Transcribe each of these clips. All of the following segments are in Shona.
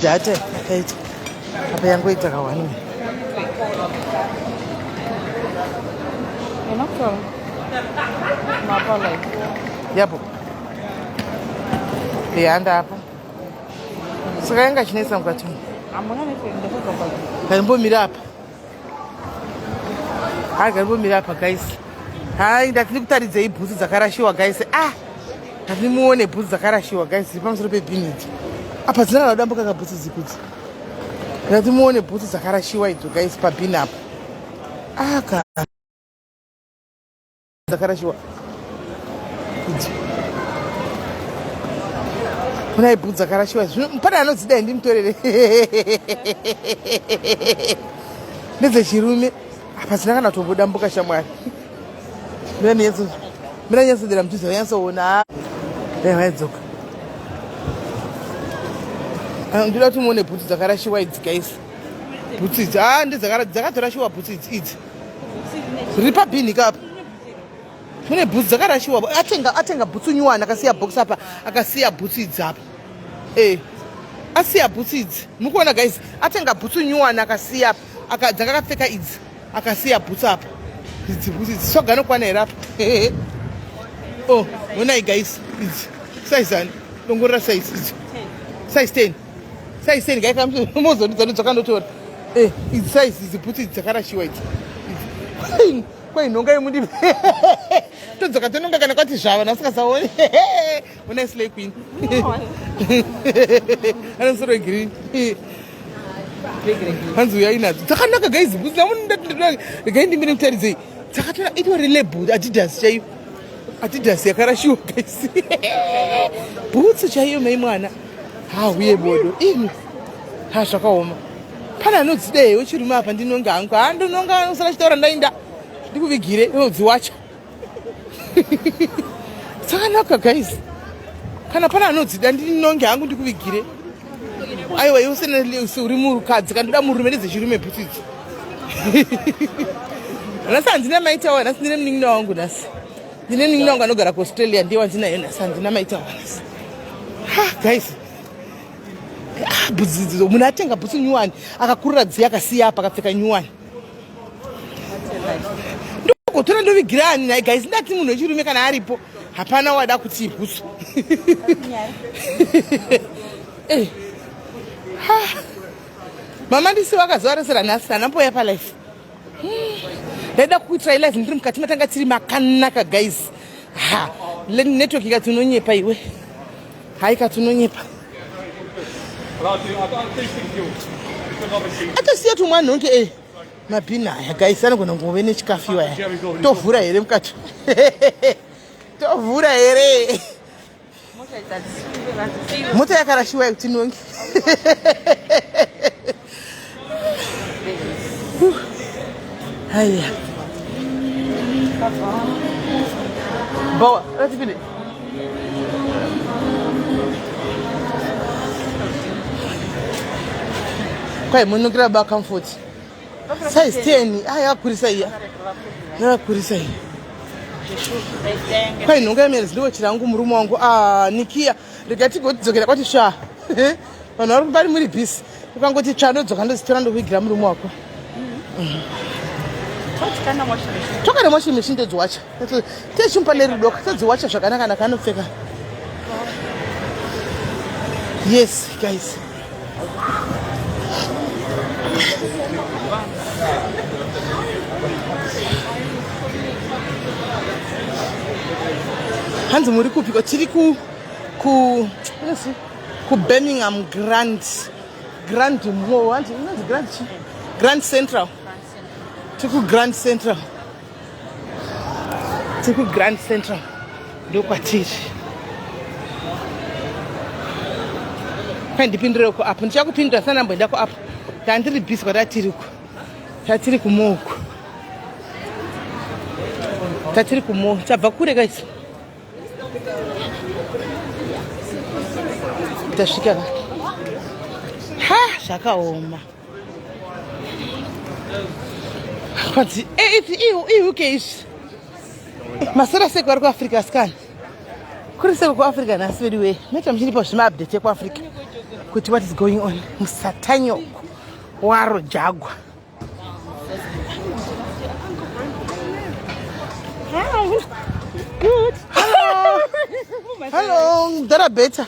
Data yakaita apa yangoita ka one way. Yapo. Yanda apo. Saka yanga chinetsa mukati umu. Ngaimbomira apa. Hai ngaimbomira apa guys. Hai ndati ndikutaridzei bhutsu dzakarashiwa guys. Ah. Ndati muone bhutsu dzakarashiwa guys dziri pamusoro pebhini idzi. Apa dzina kana kudambuka ka bhutsu dzikudzi. Ndati muone bhutsu dzakarashiwa idzo guys pabhini apa. Ah ka. Dzakarashiwa. Idzi. Kuna bhutsu dzakarashiwa. Zvino pane anodzida ndimutorere. Ndedzechirume. Apa dzina kana kutombodambuka shamwari. Mira nyatso. Mira nyatso dira mtuzi wanyatsoona. Dai vaidzoka. Ah, ndoda kuti muone bhutsu dzakarashiwa idzi guys. Bhutsu idzi. Ah, ndedzakatorashiwa bhutsu idzi idzi. Riri pabhini ka apa. Mune bhutsu dzakarashiwa. Atenga atenga bhutsu nyuwani akasiya box apa, akasiya bhutsu idzi apa. Eh. Asiya bhutsu idzi. Mukuona guys, atenga bhutsu nyuwani akasiya apa. Dzakakapfeka idzi. Akasiya bhutsu apa. Idzi bhutsu idzi. Soga anokwana here apa? Oh, honai guys, idzi. Size ani? Dongorera size idzi. Size 10. Size 10 guys, mozondidza ndodzoka ndotora. Eh, idzi size idzi bhutsu idzi dzakarashiwa idzi. Idzi. Kwai nhonga yemundi. Todzoka tononga kana kwati zvava nasingasaoni. Una slay queen. Ana musoro wegreen. Hanzi uyai nadzo. Dzakanaka guys, bhutsu regai ndimire kutaridzei. Dzakatora itori label Adidas chaiyo. Adidas yakarashiwa guys. Bhutsu chaiyo mai mwana. Ha huye bodo. Imi. Ha zvakaoma. Pane anodzida here wechirume apa ndinonga hangu. Ha ndinonga usara chitaura ndainda. Ndikuvigire unodziwacha. Dzakanaka guys. Kana pane anodzida ndinonge hangu ndikuvigire. Aiwa iwe usina uri murukadzi kana ndoda murume ndedzechirume bhutsu idzi. Nhasi handina maitawa nhasi ndine munin'ina wangu nhasi. Ndine munin'ina wangu anogara kuAustralia ndiye wandinaye nhasi handina maitawa nhasi. Ha guys. Ah, bhutsu idzi munhu atenga bhutsu nyuwani akakurira dziya akasiya apa akapfeka nyuwani. Ndogotora ndovigira ani nhai guys ndati munhu wechirume kana aripo hapana wada kuti bhutsu. Eh. Ha. Mama ndisi vakazovaresera nhasi hanamboya palife. Ndaida kukuitirai live ndiri mukati matanga tiri makanaka guys. Ha, network ikati unonyepa iwe. Hai ikati unonyepa. Atosiya tumwa nhonge eh. Mabhini aya guys anogona kungove nechikafu iwaya. Tovhura here mukati? Tovhura here? Mota yakarashiwa yekuti nongi. Haya. Bawa, ratipinde. Kwai munongira ba comfort. Size 10. Ah, yakakurisa iya. Yakakurisa iya. Kwai nhonga yemerezi ndiwo chirangu murume wangu. Ah, Nikia, rega tigotidzokera kwati sva. Vanhu vari vari muri busy. Ukangoti tsva ndodzoka ndozitora ndokuigira murume wako. Tokanda washing machine todziwacha. Techimupa nerudo todziwacha zvakanaka naka anopfeka. Yes, guys. Hanzi muri kupiko tiri ku ku ku Birmingham Grand Grand Mall hanzi inonzi Grand chi Grand Central tiri ku Grand Central tiri ku Grand Central ndokwatiri kwai ndipindure ku apo ndichakupindura sana mboenda ku apo tandiri busy kwatatiri ku tatiri kumoo uku tatiri kumoo tabva kure guys tasvika ka ha zvakaoma kwanzi iuk izvi masera seko ari kuafrica asikana kuri seko kuafrica nhasi vedu wee maita muchiripo zvimaupdate ekuafrica. kuti what is going on. Musatanyoko waro jagwa. Hi. Good. Hello. Hello, mdara beta.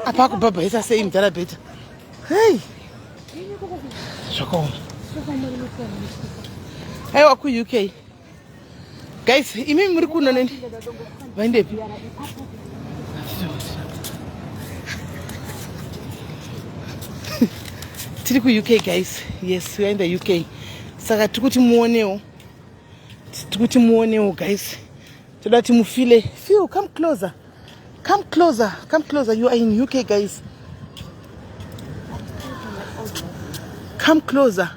Apa akubhabhaisa sei mdara beta? Hey. Zvakaoma. Aiwa kuUK. Guys, imi muri kuno neni. Vaendepi? Tiri kuUK guys. Yes, we are in the UK. Saka tiri kuti muonewo. Tiri kuti muonewo guys. Toda kuti mufile. Feel, come closer. Come closer. Come closer. You are in UK guys. Come closer.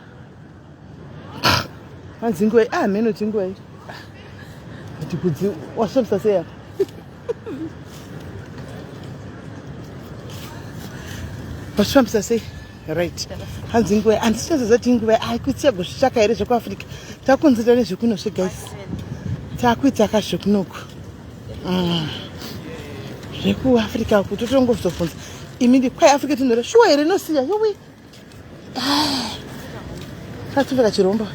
Hanzi nguva ah mheno kuti nguva kuti kudzi wasvambisa sei apa wasvambisa sei right hanzi nguva handisi kuti nguva ai kutsiya gozvitsvaka here zvekuafrica takunzira nezvekuno zveguys takuita ka zvekunoku mm. zvekuafrica ku totongozobvunza imini kwai africa tinora shuwa here inosiya yowe Katopfeka chiromba.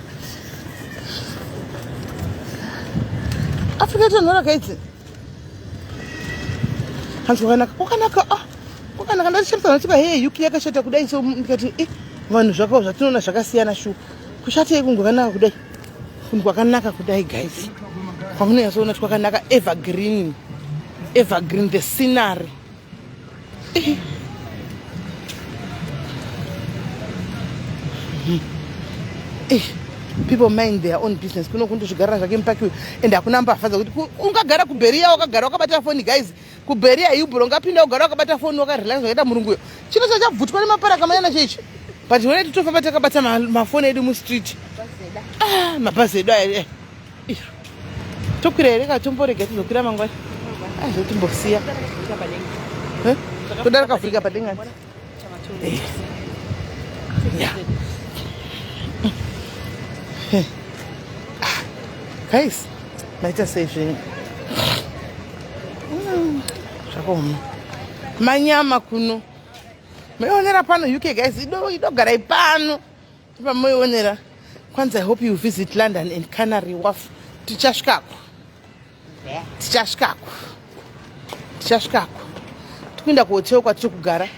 Afrika tonhora kaidzi. Hanzi kwakanaka, kwakanaka ah. Kwakanaka ndachishamisa vanhu vachiti hey UK yakashata kudai so ndikati eh vanhu zvakao zvatinoona zvakasiyana shuwa. Kushatei kunge kwakanaka kudai. Kunhu kwakanaka kudai guys. Kwamunonyatsoona kuti kwakanaka evergreen. Evergreen the scenery. Eh, people mind their own business kuno kundozvigarira zvake mupaki uyu and hakuna mbavha dzekuti ungagara kubheriya wakagara wakabata foni guys kubheriya yubro ungapinda ugara wakabata foni wakarelax wakaita murungu uyo chino chachabvutwa nemapara kamanyana cheichi but wena titofamba takabata mafoni edu mustreet ah, mabhazi edu aya eh. Tokwira here ka tomborega tizokwira mangwana. Azvo ah, timbosiya. Eh? Toda rakavhurika padenga. Eh. Yeah. Eh. Ah, guys, maita sei zvenyu? Mm, zvakaoma. Manyama kuno. Maionera pano UK guys, ido idogarai pano. Pamoionera kwanzi I hope you visit London and Canary Wharf. Tichasvikako. Tichasvikako. Tichasvikako. Tikuenda kuhotel kwatiri kugara.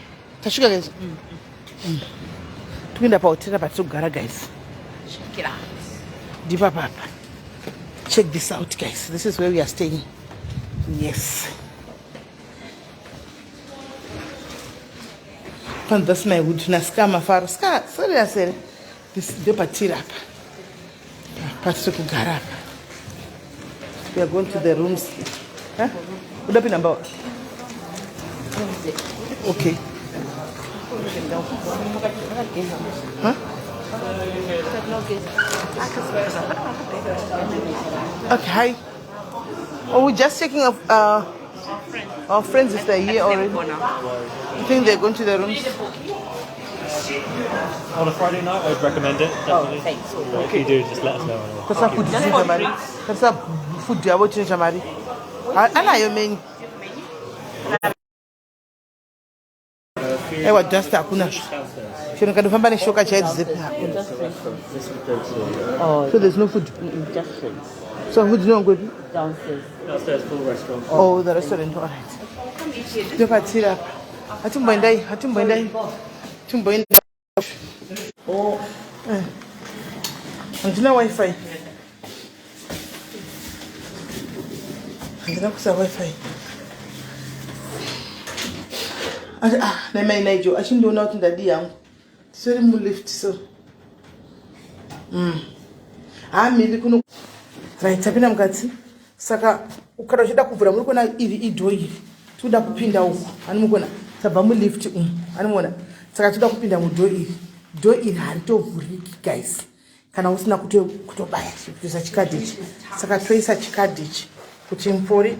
Tasvika guys. Mm. Mm. Tikuenda pahotera patiri kugara guys. Check it out. Ndipa papa. Check this out guys. This is where we are staying. Yes. Kwanzi that's my hood naScar Mafaro. Scar, serious here. This ndopatiri apa. Patiri kugara apa. We are going to the rooms. Huh? Uda pinda mbawa? Okay. Huh? Okay, hi. Oh, we're just checking up our friends if they're here already. You think they're going to their rooms? On a Friday night, I'd recommend it. Definitely. Oh, thanks. Yeah, if you do, just let us know. and we'll Tarisa food chinja mari. Tarisa food yavo chinja mari. Anayo menu. Aiwa dust hakuna. Chero ndikatofamba neshoka chaidzo zepi hakuna. Oh, So there's no food. Just drinks. So food inongwepi? Downstairs. Downstairs, full restaurant. Oh, the restaurant, all right. Ndopatsira apa. Hatimboendai, hatimboendai. Timboenda. Oh. Eh. Handina wifi. Handina kusa wifi. Ah, naimai Nigel achindiona kuti ndadii yangu. Tisori mulift so. Haamiri kuno. Right, tapinda mukati. Saka kana uchida kuvhura muri kuona iri idho iri. Tikuda kupinda uku. Ani mukuona? Tabva mulift umu. Ani muona? Saka tikuda kupinda mudho iri. Dho iri haritovhuriki guys. Kana usina kutobaya kutoisa chikadhi ichi. Saka toisa chikadhi ichi kuti mupori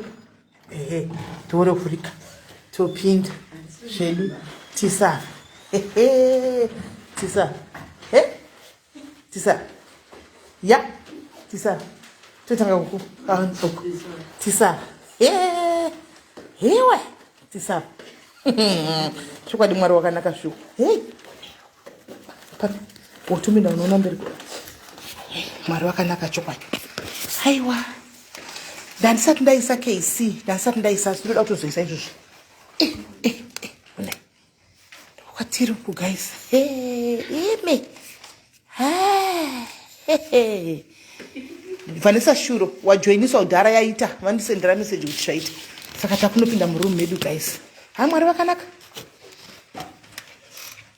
ehe tione kuvhurika. Topinda zvedu tisafa. Hehe tisafa. He? Tisa. Ya. Tisa. Totanga uku. Ah, uku. Tisa. He. Hewe. Tisa. Chokwadi Mwari wakanaka shuwa. Hey, papi wotomenda unoona mberi. Mwari wakanaka chokwadi. Aiwa, ndandisati ndaisa KC, ndandisati ndaisa, ndinoda kutozoisa izvozvo. Eh, eh, eh, onai kwatiri uku guys. Hey, imi. Vanessa Shuro wajoiniswa kudhara yaita vandisendera message kuti zvaita. Saka takunopinda muroom medu guys. Ha, Mwari vakanaka.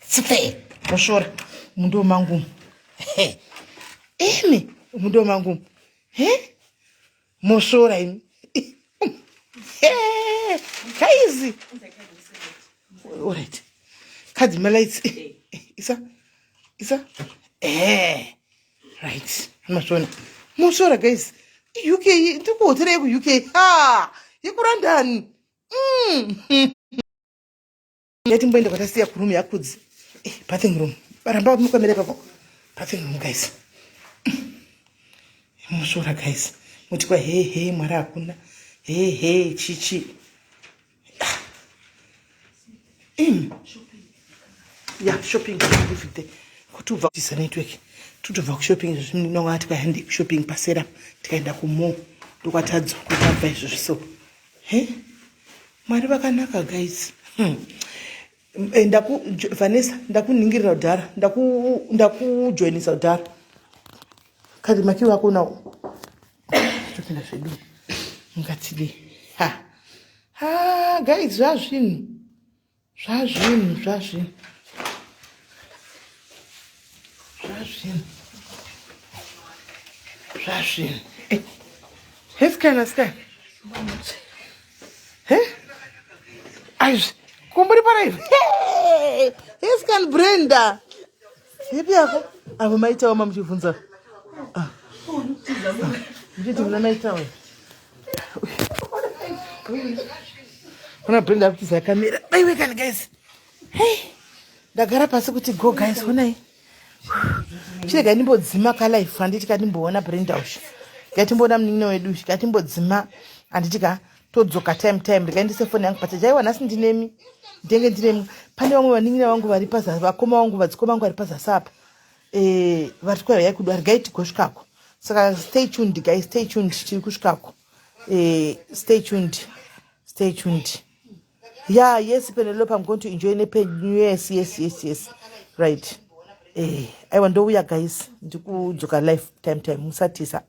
Tsipe mosvora mundo mangu. Imi mundo mangu. He? Mosvora imi. Guys. Alright. Kadzi malights. Isa. Isa. Eh. Right. Mazvona. Mosvora guys. UK ndikuhotera yeku UK. Ha! YekuLondon. Yatimboenda kwatasiya kuroom yaKudzi. Eh, bathing room. Baramba mukamira ipapo. Bathing room guys. Mosvora guys. Muti kwa he he Mwari hakuna. He he chichi. Imi. Ya shopping ndivite. Kuti ubva tisa network. Tutobva kushopping izvo zvinonga tikaende kushopping pasera tikaenda kumall ndokwatadzwa kutabva izvozvo so. He? Mwari vakanaka guys. Eh, ndaku Vanessa, ndakuningirira kudhara, ndakujoinisa kudhara. Kati makiwa ako nawo. Topinda zvedu. Ngatidi. Ha. Ha, guys, zvazvinhu. Zvazvinhu, zvazvinhu. Zvazvinhu. Zvazvinhu. Eh. Hesikana, sikana. He? Aizvi. Kumburi para izvi. Hesikan Brenda. Hepi yako? Avo maitawo mamuchibvunza. Ah. Muchiti muna maitawo. Kuna Brenda akutiza kamera. Baiwe kani guys. Hey. Ndagara pasi kuti go guys, honai. Chirega ndimbodzima kalife handiti ka ndimboona Brenda usho. Ngatimboona munin'ina wedu usho. Ngatimbodzima handiti ka todzoka time time ndikaendese foni yangu pachaji. Aiwa nhasi ndinemi. Ndenge ndinemi. Pane vamwe vanin'ina vangu vari pazasi, vakoma vangu, vadzikoma vangu vari pazasi apa. Eh, vari kwaya yaikudu regai tigosvikako. Saka stay tuned guys, stay tuned tiri kusvikako. Eh, stay tuned. Stay tuned. Yeah, yes, Penelope, I'm going to enjoy nepe. Yes. Right. Eh, aiwa ndouya guys. Ndikudzoka life time time musatisa.